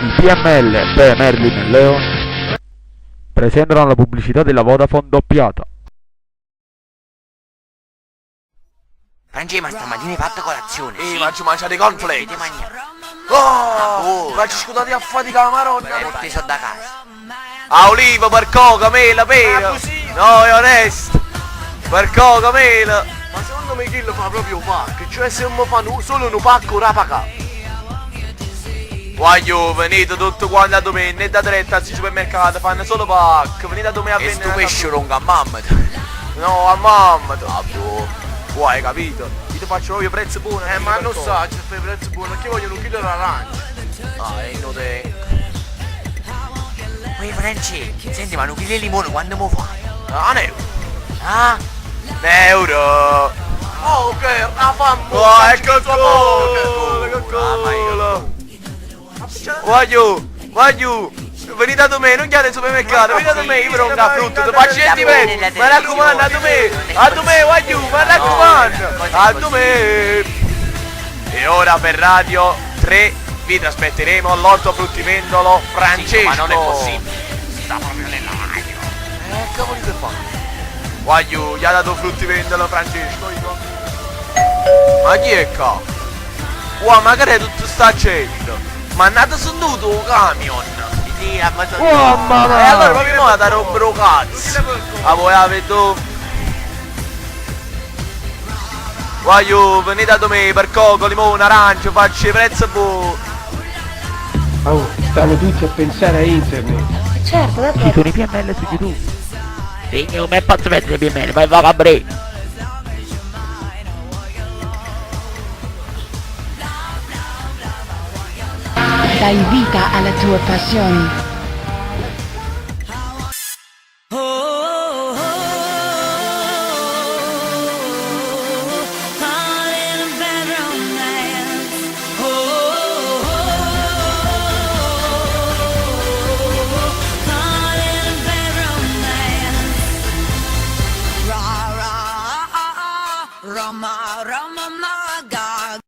I PML, Pe, Merlin e Leon presentano la pubblicità della Vodafone doppiata. Francè, ma stamattina hai fatto colazione? Sì, Sì. ma ci mangiate i cornflakes. Avete mangiato? Oh, buono. ma ci scudate a fatica, maronna. Porte sono da casa. A oliva, percoca, mela, pera. Ah, così? No, è onesto. Percoca, mela. Ma secondo me chi lo fa proprio pacco, cioè se mi fanno solo un pacco rapaca. Voglio, venite tutto quanto a domenica, da diretta al supermercato, fanno solo pacco. Venite a domenica a E vendere. sto pesce ronca a mamma. No, a mamma. Ah, boh. Vuoi, capito? Io ti faccio proprio prezzo buono. Eh ma non so, c'è fai prezzo buono, perché vogliono un chilo d'arancia. Ah, è inutile. Poi Francè, senti ma un chilo di limone quando mo fai? Ah, un euro. Ah? Un euro. Oh ok, la fammo. Oh, ecco culo, ecco culo. Voglio, voglio. Venite da me, non chiedete al supermercato, venite da me, io vi la frutta, ti faccio 100 metri. Ma raccomando, a me, a me, voglio, ma raccomando, a me. E ora per Radio 3 vi trasmetteremo l'orto fruttivendolo Francesco. Sì, ma non è possibile. Sta proprio nella radio. Cavolo che fa? Voglio, gli ha dato fruttivendolo Francesco, dico. Ma chi è qua? Wow, ma che è tutto sta gente? Ma è andato seduto un camion! Sì, ma sono... Oh mamma! E allora proprio mo da rompere un cazzo! A voi avete Voglio, venite da me per coco, limone, arancio, faccio i prezzi buoni! Oh, stanno tutti a pensare a internet. Certo, Ci d'accordo. sono i PML su YouTube. Signor, me posso mettere i PML, vai va a Dai vita alla tua passione.